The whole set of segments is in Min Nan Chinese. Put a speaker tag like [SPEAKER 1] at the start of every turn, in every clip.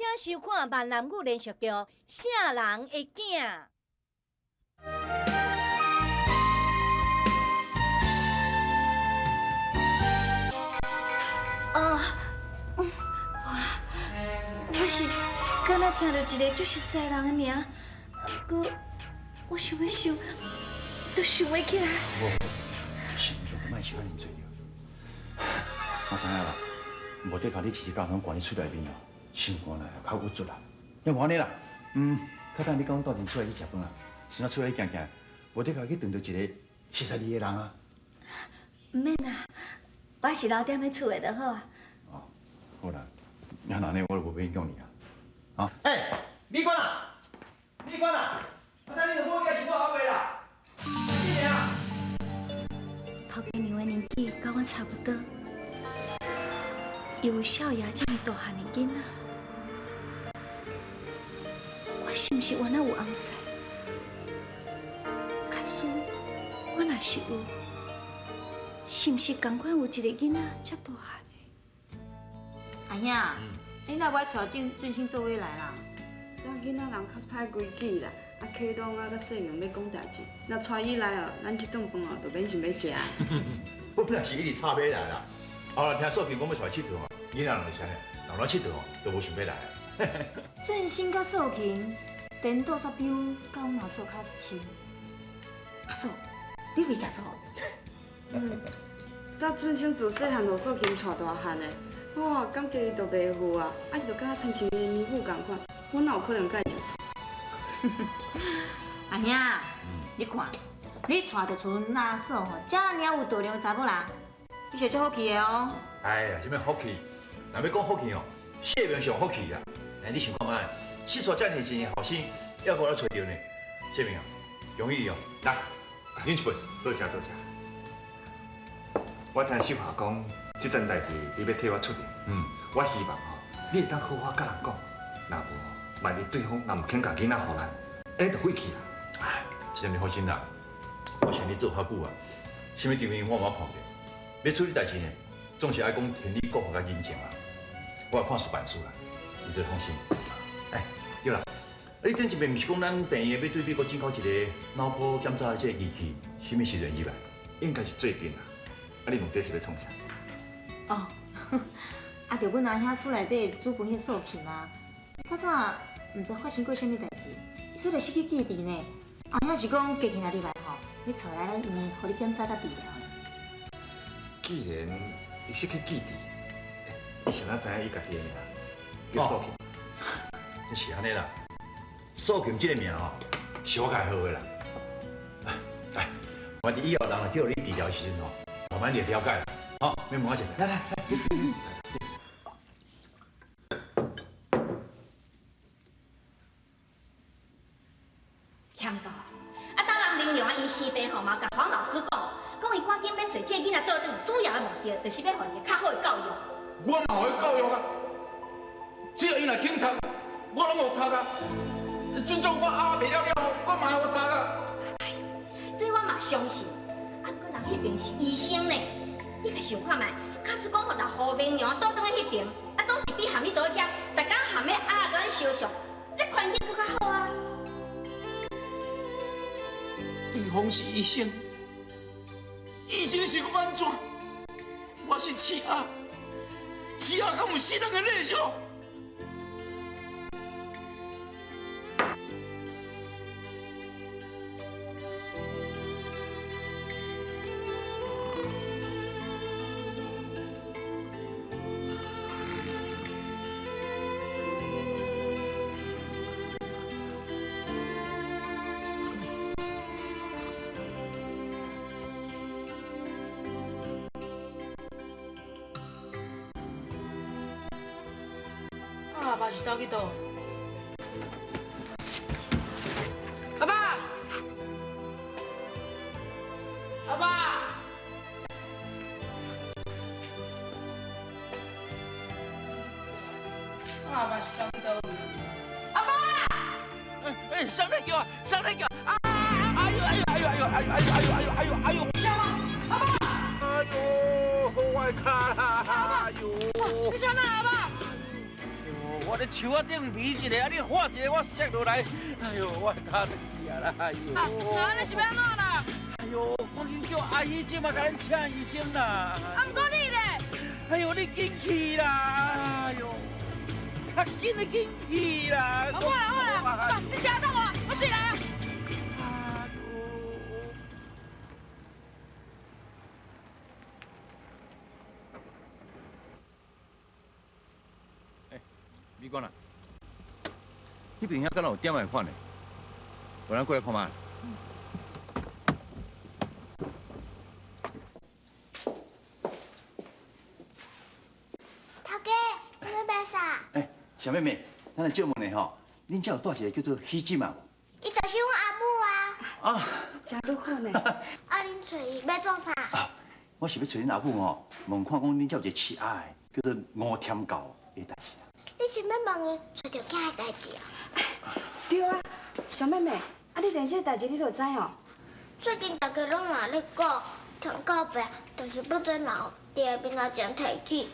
[SPEAKER 1] 請收看閩南語連續劇《聖人的囝》。
[SPEAKER 2] 啊，無啦，我是敢若聽著一个足熟似人的名，毋過我想欲想，都想袂起來。
[SPEAKER 3] 無，是莫想遐爾濟著。我知影啦，無得共你一日到晚關佇厝內面哦，心肝內較鬱卒啦。要無按呢啦，較等你佮阮鬥陣出來去食飯啊，順仔出來行行，無得共去撞著一个熟似你的人啊。
[SPEAKER 2] 毋免啦，我是留踮咧厝的就好啊。
[SPEAKER 3] 哦，好啦，那按呢我就無勉強你啊。啊，欸，美冠啊，美冠啊，我等你兩母囝是我後尾啦。你啊。
[SPEAKER 2] 頭家娘的年紀佮阮差不多，又有少爺這麼大漢的囡仔，我是毋是原來有尪婿？假使我若是有，是毋是仝款有一个囡仔這大漢的？
[SPEAKER 4] 阿兄，你若無愛帶俊星做伙來啦？
[SPEAKER 5] 咱囡仔人較歹規矩啦，啊，啟東啊，佮世明欲講代誌，若帶伊來哦，咱這頓飯哦就免想欲食。
[SPEAKER 3] 本來是一直插欲來啦，後來聽素琴講欲帶𨑨迌吼，囡仔人就是按呢，人來𨑨迌吼就無想欲來。
[SPEAKER 4] 俊星佮素琴顛倒煞比阮佮阮阿嫂較親。阿嫂，你袂食醋？
[SPEAKER 5] 嗯，佮俊星自細漢予素琴帶大漢的，我感覺伊就袂赴啊，啊伊就敢若親像伊的娘母仝款，我哪有可能佮伊食醋？
[SPEAKER 4] 阿兄，你看，你帶著賰阮阿嫂吼，遮爾有度量的查某人，你是足福氣的哦。
[SPEAKER 3] 哎呀，啥物福氣？若欲講福氣哦，謝明上福氣啊！哎，你想看覓？四歲遮爾濟後生，猶閣咧揣著呢。謝明啊，恭喜你哦！來，飲一杯，
[SPEAKER 6] 多謝多謝。我聽秀華講，這件代誌你欲替我出面，我希望吼，你會當好好佮人講，若無吼，萬一對方若毋肯共囡仔予咱，按呢就廢去啊。
[SPEAKER 3] 哎，這點你放心啦，我像你做較久啊，啥物場面我嘛看過。欲處理代誌呢，總是愛講天理國法佮人情啊。我會看事辦事啦，你這放心。哎，對啦，你頂一遍毋是講咱病院欲對美國進口一個腦波檢查的這個儀器，啥物時陣入來？
[SPEAKER 6] 應該是最近啦。啊，你問這是欲創啥？
[SPEAKER 4] 哦，啊，就阮阿兄厝內底主管彼素琴啊，較早毋知發生過啥物代誌，伊煞來失去記憶呢。阿兄是講機器若入來吼，你帶來咱醫院，予你檢查佮治療。
[SPEAKER 6] 既然伊失去記憶，伊是按怎知影伊家己的名叫素琴？
[SPEAKER 3] 這是按呢啦，素琴這個名吼，是我共伊號的啦。來，反正以後人若叫你治療的時陣吼，慢慢就了解啦。好，免問我一下，來來來。
[SPEAKER 4] 欠到啊！啊，當人明娘啊，伊生病吼，嘛共黃老師講，講伊趕緊欲揣這个囡仔倒轉，主要的目的就是欲予伊一個較好的教育。
[SPEAKER 7] 我嘛予伊教育啊，只要伊若肯讀，我攏予讀啊。尊重我阿袂了了，我嘛予讀啊。
[SPEAKER 4] 哎，這我嘛相信。啊，毋過人彼邊是醫生呢，你共想看覓，假使講予若胡明娘倒轉去彼爿，啊，總是比含你佇遮，逐工含彼鴨仔相像，這環境閣較好啊。
[SPEAKER 7] 對方是醫生，醫生是講按怎？我是飼鴨，飼鴨敢有死人的禮數？阿爸是走去佗？阿爸，阿爸，阿爸是走去佗？阿爸！哎，啥人叫啊？啥人叫？啊！哎呦哎呦哎呦哎呦哎呦哎呦哎呦哎呦哎呦！啥嘛？阿爸！哎呦，我的跤啦！哎呦！你啥啦，阿爸？我我咧树仔顶迷一个，啊你喊一个，我摔落来，哎呦，我跤断去啊啦！哎呦，
[SPEAKER 8] 啊，你是欲按怎啦？
[SPEAKER 7] 哎呦，赶紧叫阿姨这马共咱请医生啦！
[SPEAKER 8] 啊，毋过你咧？
[SPEAKER 7] 哎呦，你紧去啦！哎呦，较紧的紧去啦！
[SPEAKER 8] 好啦好啦，你听等我，我先来啊。
[SPEAKER 3] 美官啊，彼边遐敢若有点仔款的，无咱过来看觅。
[SPEAKER 9] 头家，你欲买啥？
[SPEAKER 3] 欸，小妹妹，咱来借问你吼，恁遮有蹛一个叫做许志嘛
[SPEAKER 9] 无？伊就是阮阿母啊。
[SPEAKER 3] 啊，
[SPEAKER 5] 真拄好呢。
[SPEAKER 9] 啊，恁揣伊欲创啥？
[SPEAKER 3] 啊，我是欲揣恁阿母吼，问看讲恁遮有一个饲鸭的，叫做吴添教的代志。
[SPEAKER 9] 你是欲问伊揣著囝的代志啊？
[SPEAKER 5] 对啊，小妹妹，啊你连这个代志你都知哦？
[SPEAKER 9] 最近大家拢嘛咧讲，天狗病就是不准人伫伊面头前提起，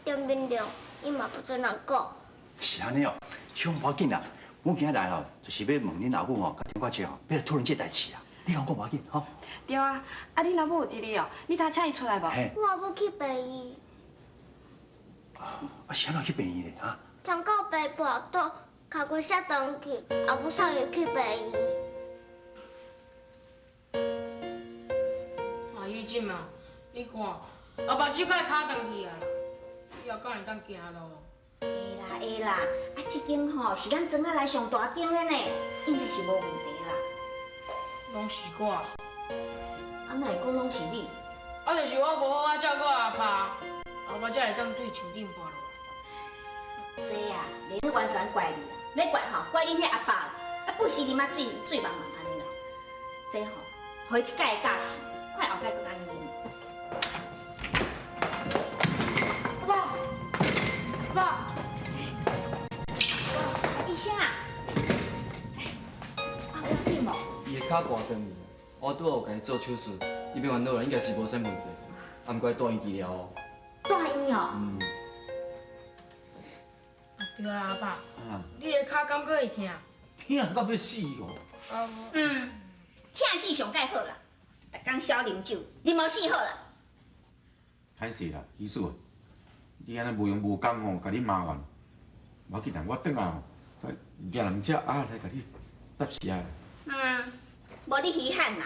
[SPEAKER 9] 连面良伊嘛不准人讲。
[SPEAKER 3] 是按呢哦，这无要紧啦。阮今仔来吼，就是欲问恁阿母吼，佮天哥姐吼，欲来讨论这代志啊。你共我讲无要紧吼。
[SPEAKER 5] 对啊，啊恁阿母有伫咧哦，你通请伊出来无？
[SPEAKER 9] 我阿母去病院。
[SPEAKER 3] 啊，是按怎去病院咧？哈？
[SPEAKER 9] 天狗爸跋倒，跤骨摔断去，阿母送伊去病院。
[SPEAKER 8] 阿姨姊啊，你看，阿爸手该跤断去啊啦，以后敢会当行路？
[SPEAKER 4] 会啦会啦，啊这间吼是咱庄仔内上大间的呢，应该是无问题啦。
[SPEAKER 8] 拢是我。
[SPEAKER 4] 啊，哪会讲拢是你？
[SPEAKER 8] 啊，就是我无好好照顾阿爸，阿爸才会当对树顶跋落来。
[SPEAKER 4] 这啊，袂去完全怪你啦，欲怪吼，怪恁彼阿爸啦，啊不时啉啊醉醉茫茫按呢啦。这吼，予伊一摆的教训，看后摆阁按呢。
[SPEAKER 8] 阿爸，阿爸，
[SPEAKER 4] 医生啊，啊有要紧无？
[SPEAKER 10] 伊的跤跋断去，我拄仔有共伊做手术，伊变完好啦，应该是无啥问题。啊，毋过住院治疗哦。
[SPEAKER 4] 住院哦。
[SPEAKER 10] 嗯。
[SPEAKER 8] 对啦，阿爸，你的跤敢阁会疼？
[SPEAKER 7] 疼到欲死哦！
[SPEAKER 4] 嗯，疼死上盖好啦，逐工少啉酒，啉无死好啦。
[SPEAKER 11] 歹势啦，医师，你按呢无闲无工吼，共你麻烦。无要紧啦，我转来吼，再掠两只鸭来共你答谢。
[SPEAKER 4] 嗯，无你稀罕啦。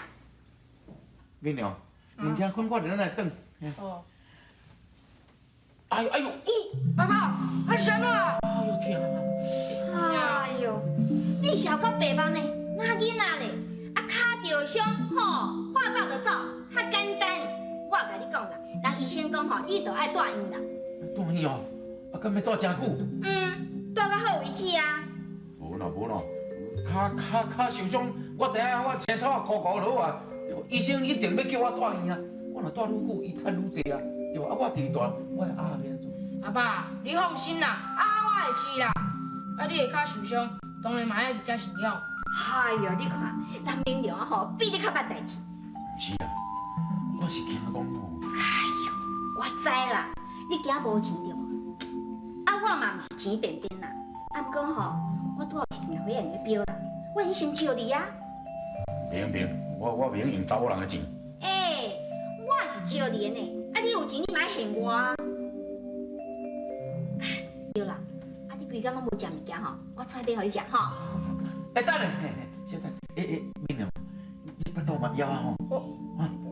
[SPEAKER 11] 美娘，物件款款，咱来转。
[SPEAKER 8] 哦。
[SPEAKER 11] 哎呦哎呦，
[SPEAKER 8] 爸爸，啊是按怎？
[SPEAKER 11] 哎呦疼！
[SPEAKER 4] 哎呦，你是有够白目呢，哪囡仔咧？啊，跤著伤吼，话走就走，较简单。我有共你讲啦，人医生讲吼，你著爱住院啦。
[SPEAKER 11] 住院哦？啊，敢欲住诚久？
[SPEAKER 4] 嗯，住到好为止啊。
[SPEAKER 11] 无啦无啦，跤受伤，我知影，我青草仔糊糊就好啊。医生一定欲叫我住院啊。我若住愈久，伊趁愈济啊。对啊，我伫住，我的鸭欲按怎？
[SPEAKER 8] 阿爸，你放心啦，鸭我会饲啦。啊，你的跤受伤，当然嘛爱伫遮饲养。
[SPEAKER 4] 哎呦，你看，人明良吼，比你较捌代志。
[SPEAKER 11] 是啊，我是惊讲吼。
[SPEAKER 4] 哎呦，我知啦，你惊无钱对无？啊，我嘛毋是钱便便啦。啊，毋过吼，我拄好有一张会员的表啦，我会先借你啊。
[SPEAKER 11] 袂用袂用，我袂用用查某人的钱。
[SPEAKER 4] 欸，我是借你的呢，啊，你有钱你嘛爱还我啊。对啦，啊，你规工拢无食物件吼，我出来买予你食吼。
[SPEAKER 11] 欸，等下，小等，欸，美娘，你腹肚嘛枵啊吼？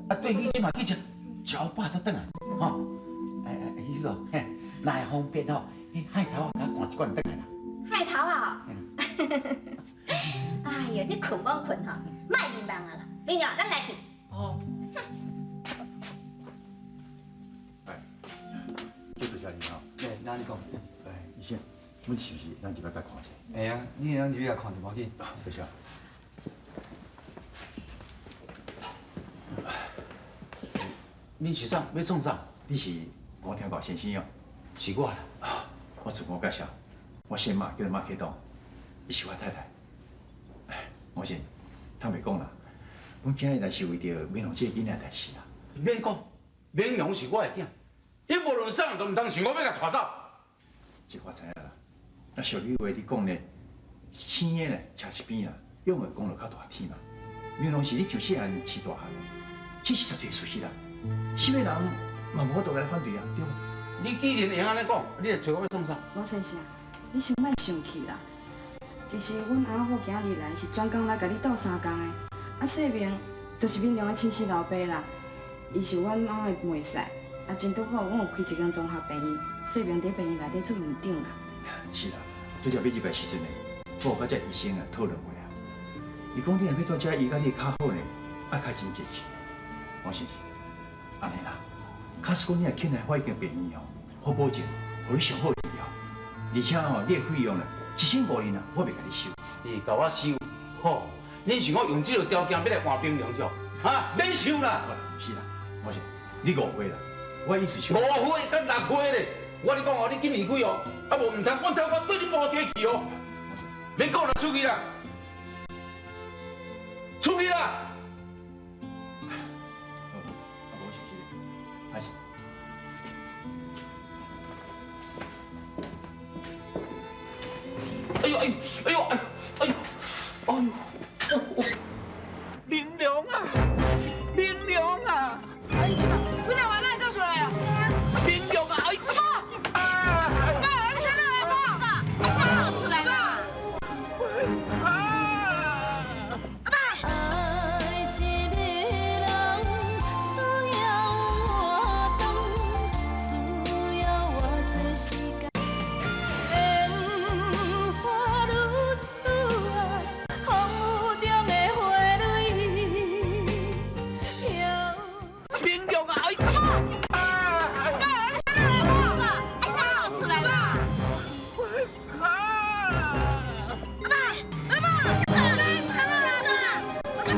[SPEAKER 11] 啊，对，你这嘛去食，食饱才转来，吼。哎，彼个，嘿，若会方便吼，彼海头仔共我灌一罐转来啦。
[SPEAKER 4] 海头啊！哎呦，你困罔困吼，莫入梦啊啦！美娘，咱来去。
[SPEAKER 8] 哦。
[SPEAKER 3] 哎，叫做啥你吼？
[SPEAKER 10] 欸，那你讲。
[SPEAKER 3] 哎，医生，阮是毋是咱入来共看者？
[SPEAKER 10] 会啊，你会当入去共看著无要紧。
[SPEAKER 3] 多谢。
[SPEAKER 11] 恁是啥？欲创啥？
[SPEAKER 3] 你是吴天国先生哦？
[SPEAKER 11] 是我啦。
[SPEAKER 3] 我自我介绍，我姓马，叫做马启东，伊是我太太。吴先，坦白讲啦，阮今日来是为著美容这个囡仔代志啦。
[SPEAKER 11] 免讲，美容是我的囝，伊无论啥人都毋通想讲欲共带走。
[SPEAKER 3] 这我知影啦，啊，俗语话你讲呢，生的呢，车一边啦，养的功劳较大天嘛。明良是你自细汉饲大汉的，这是绝对事实啦。啥物人嘛无法度来反对啊，对无？
[SPEAKER 7] 你既然会按呢讲，你来揣我欲创啥？
[SPEAKER 5] 吴先生，你先莫生气啦。其实阮阿母今日来是专工来共你斗相共的。啊，世明就是明良的亲生老爸啦，伊是阮妈的妹婿。啊，真拄好，阮有开一间综合病院，世明伫病院内底做院长啦。
[SPEAKER 3] 是啦，拄才欲入来时阵呢，我有佮这医生啊讨论过啊。伊讲你若欲蹛遮，伊佮你较好呢，爱开真济钱。王先生，按呢啦，假使讲你若肯来我彼间病院哦，我保证，予你上好治疗，而且吼，你的费用呢，1500银啊，我袂共你收。
[SPEAKER 7] 你共我收，吼！你是讲用这个条件欲来换冰凉是？哈，免收啦！
[SPEAKER 3] 是啦，王先生，你误会啦，我意思是。
[SPEAKER 7] 误会佮六岁咧，我跟你讲哦，你紧离开哦，啊无毋通，我头我对你补贴去哦。免讲啦，出去啦，出去啦！
[SPEAKER 3] 啊，无是是，歹势。
[SPEAKER 7] 哎呦哎呦哎呦哎呦哎呦！明良啊，明良啊！
[SPEAKER 8] 哎，你哪完哪走出来啊？
[SPEAKER 7] 明良啊！哎，
[SPEAKER 8] 阿爸，阿爸，你啥人？阿爸，阿爸出来啦！阿爸。
[SPEAKER 12] 爱一个人需要活动，需要偌济时间。烟花女子啊，风雨中的花蕊飘。
[SPEAKER 7] 明良啊！哎，阿爸，
[SPEAKER 8] 阿爸，你啥人？阿爸，阿爸出来啦！阿爸，阿爸，你啥人？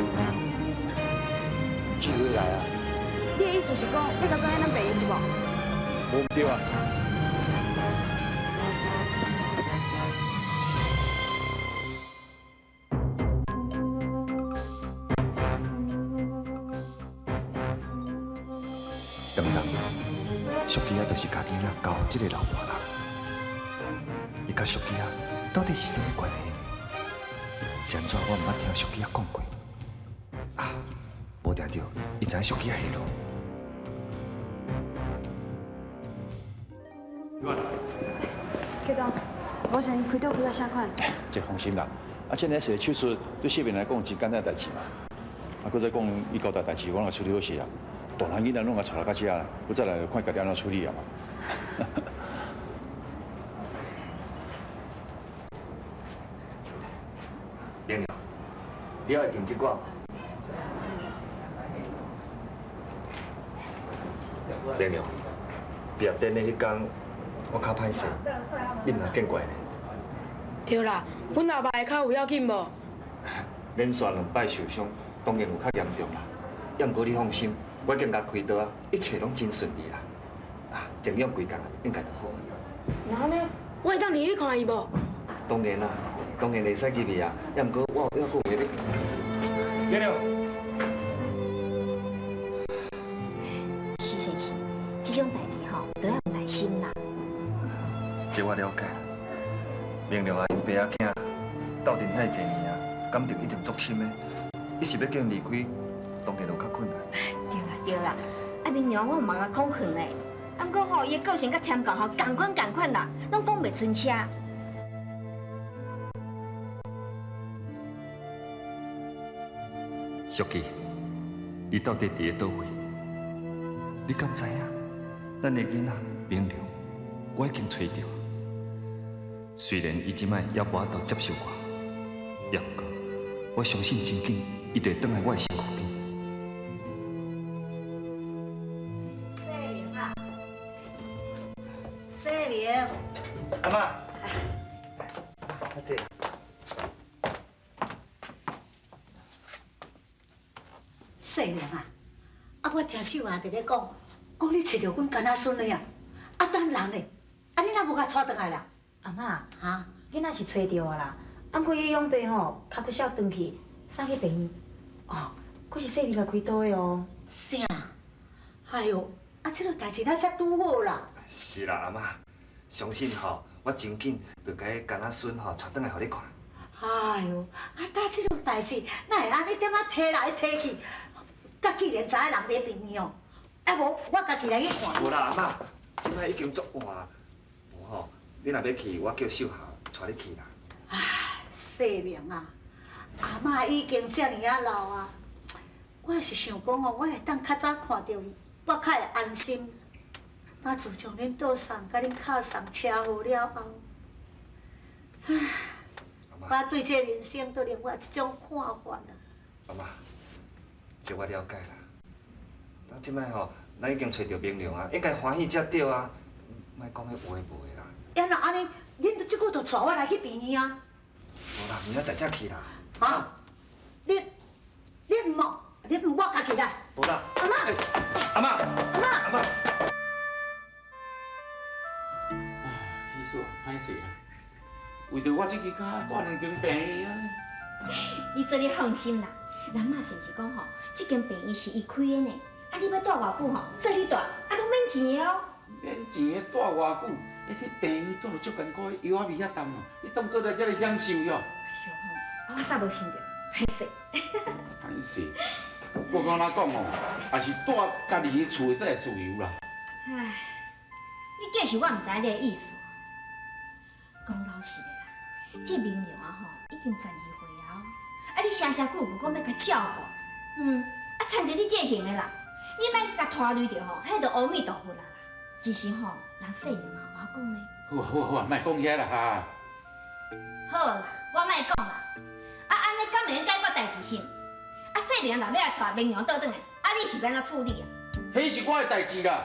[SPEAKER 3] 机会来啊！
[SPEAKER 5] 你的意思是讲，欲共转去咱病院是无？
[SPEAKER 3] 无毋对啊！
[SPEAKER 6] 当当，淑姬仔就是共囡仔交予这个老婆人，伊佮淑姬仔到底是啥物关系？是按怎我毋捌听淑姬仔讲过？啊，无定著，伊知影淑姬仔下落。
[SPEAKER 5] 启东，吴先生开刀开到啥款？
[SPEAKER 3] 这放心啦，啊，这个手术对世明来讲真简单代志嘛。啊，阁再讲伊交代代志，我拢处理好势啦。大人囡仔拢共带来到遮啦，阁再来就看家己按怎处理啊嘛。
[SPEAKER 6] 明良，你还会认得我无？明良，毕业典礼彼天，我较歹势，你毋通见怪呢。
[SPEAKER 8] 对啦，阮老爸的跤有要紧无？
[SPEAKER 6] 连续两摆受伤，当然有较严重啦。也毋过你放心，我已经共开刀啊，一切拢真顺利啦。啊，静养几工应该就好。
[SPEAKER 8] 那按呢，我会当入去看伊无？
[SPEAKER 6] 当然啦，当然会使入去啊。也毋过我有犹阁有话欲。明良，
[SPEAKER 4] 是是是，这种代志吼，都要有耐心啦。
[SPEAKER 6] 这我了解。明良啊，𪜶爸仔囝斗阵遐济年啊，感情已经足深的，伊是欲叫𪜶离开，当然有较困难。
[SPEAKER 4] 对啦对啦，啊明良我有问啊讲远嘞，啊毋过吼，伊的个性佮添教吼，仝款仝款啦，拢讲袂顺车。
[SPEAKER 6] 淑姬，你到底伫咧佗位？你敢知影？咱的囡仔明良，我已经揣著。虽然伊这摆犹无法度接受我，也毋过我相信真紧，伊就会转来我的身躯边。
[SPEAKER 1] 世明啊，世明，
[SPEAKER 6] 阿嬷，阿姐。
[SPEAKER 1] 世明啊，啊，我听秀华伫咧讲，讲你揣著阮干仔孙的啊，啊，等人咧，啊，你若无共带转来啦？
[SPEAKER 4] 阿嬷，哈，囡仔是揣著啊啦，啊，毋过伊养爸吼，较骨少转去，送去病院，哦，阁是世明共开刀的哦。
[SPEAKER 1] 啥？哎哟，啊，这个代志咱才拄好啦。
[SPEAKER 6] 是啦，阿嬷，相信吼，我真紧就共伊干仔孙吼带转来予你看。
[SPEAKER 1] 哎哟，啊，搭这种代志，哪会按呢点仔提来提去？甲既然知影人伫病院哦，啊无我家己来去看。
[SPEAKER 6] 无啦，阿嬷，这摆已经足晚，无吼，你若欲去，我叫秀霞带你去啦。
[SPEAKER 1] 唉，世明啊，阿嬷已经遮尔仔老啊，我是想讲哦，我会当较早看著伊，我较会安心。那自从恁倒送佮恁敲送车祸了后，唉，我对这人生都另外一种看法啦。
[SPEAKER 6] 阿嬷，这我了解啦。但这摆吼，咱已经揣著明良啊，应该欢喜才对啊，莫讲彼有的无的啦。
[SPEAKER 1] 啊，若按呢，恁这久就带我来去病院啊？
[SPEAKER 6] 无啦，明仔载才去啦。
[SPEAKER 1] 哈？你毋莫，你毋我家己来。
[SPEAKER 6] 无啦。
[SPEAKER 1] 阿嬷。
[SPEAKER 6] 阿嬷。阿嬷。阿嬷。
[SPEAKER 11] 医师，歹势啊，为著我这支跤，住两间病院啊。
[SPEAKER 4] 你这你放心啦，咱妈是毋是讲吼，这间病院是伊开的呢？啊，你欲蹛偌久吼，做你蹛，啊，拢免钱的哦。
[SPEAKER 11] 免钱的蹛偌久？欸，这病院蹛著足艰苦，药仔味遐重哦，你当作来遮里享受哟？
[SPEAKER 4] 哎哟吼，啊，我煞无想著，歹势。
[SPEAKER 11] 歹势，我敢若讲哦，也是蹛家己的厝的才会自由啦。
[SPEAKER 4] 唉，你计是我毋知影你的意思。讲老实的啦，这明良啊吼，已经12岁啊，啊你声声句句讲欲共照顾，啊亲像你这型的啦，你莫去共拖累著吼，彼就阿弥陀佛啦。其实吼，人细娘嘛有我讲呢。
[SPEAKER 11] 好啊好啊好啊，莫讲遐啦哈。
[SPEAKER 4] 好啦，我莫讲啦。啊，按呢敢会用解决代志是毋？啊，细明若欲来带明娘倒转来，啊你是欲按怎处理啊？
[SPEAKER 11] 彼是我的代志啦。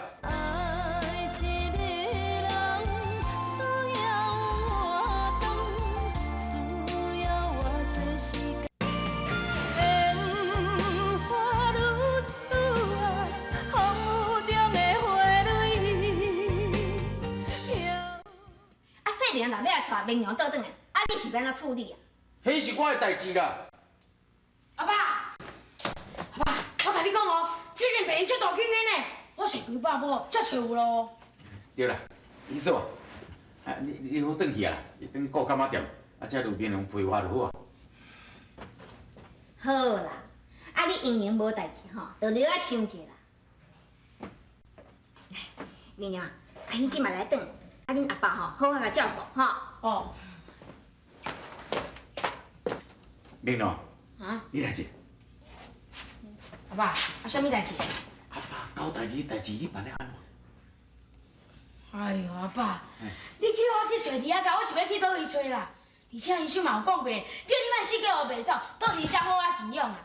[SPEAKER 4] 若欲来带明娘倒转来，啊你是欲按怎处理啊？
[SPEAKER 11] 彼是我的代志啦。
[SPEAKER 8] 阿爸，阿爸，我共你讲哦，这间病院足大间的呢，我揣几百步才揣有咯。
[SPEAKER 11] 对啦，医生，啊你好转去啊，你转去顾柑仔店，啊这就明娘陪我就好啊。
[SPEAKER 4] 好啦，啊你英宁无代志吼，就留我想者啦。明娘，阿兄这摆来转。啊，恁阿爸吼，好好共照顾吼。
[SPEAKER 8] 哦。
[SPEAKER 11] 明娘。
[SPEAKER 8] 啊？
[SPEAKER 11] 你来者。
[SPEAKER 8] 阿爸，啊，啥物代志？
[SPEAKER 11] 阿爸交代你代志，你办得按怎？
[SPEAKER 8] 哎哟，阿爸，你叫我去揣二仔狗，我是欲去佗位揣啦？而且医生嘛有讲过，叫你莫死叫乌白走，倒伫遮好啊静养啊。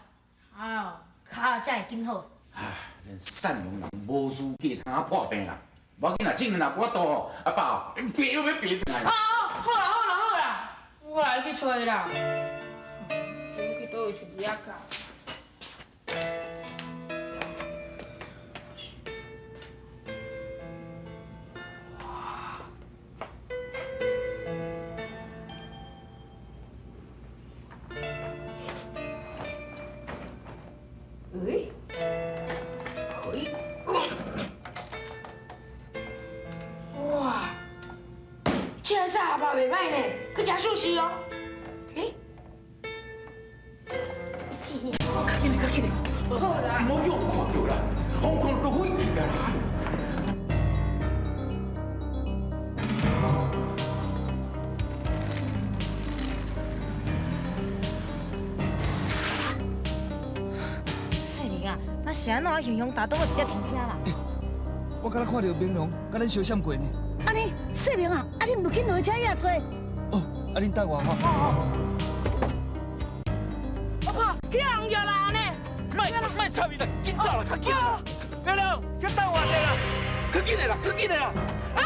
[SPEAKER 8] 哎哟，跤才会紧好。
[SPEAKER 11] 唉，咱善良人无资格通破病啦。无要紧啦，这若无法度吼，阿爸，病都欲病转来。
[SPEAKER 8] 啊好啦好啦好啦，我来去揣啦。去佗位揣二仔狗？喂？哇，这个菜阿爸袂歹呢，阁诚舒适哦。欸？
[SPEAKER 7] 较紧来，较紧来！
[SPEAKER 8] 好啦，
[SPEAKER 11] 毋好予人看著啦，予人看著就火气啊啦！
[SPEAKER 4] 世明啊，那是按怎形容打倒我一只停车啦？
[SPEAKER 10] 我敢若看著明良，佮咱相闪过呢。
[SPEAKER 1] 按呢，世明啊，啊你毋紧落车遐揣。
[SPEAKER 10] 哦，啊恁等我吼。
[SPEAKER 8] 阿爸，去人抓人呢！
[SPEAKER 7] 莫插伊啦，紧走啦，较紧啦！明良，先等我一下啦，较紧的啦，较紧的啦！
[SPEAKER 8] 啊！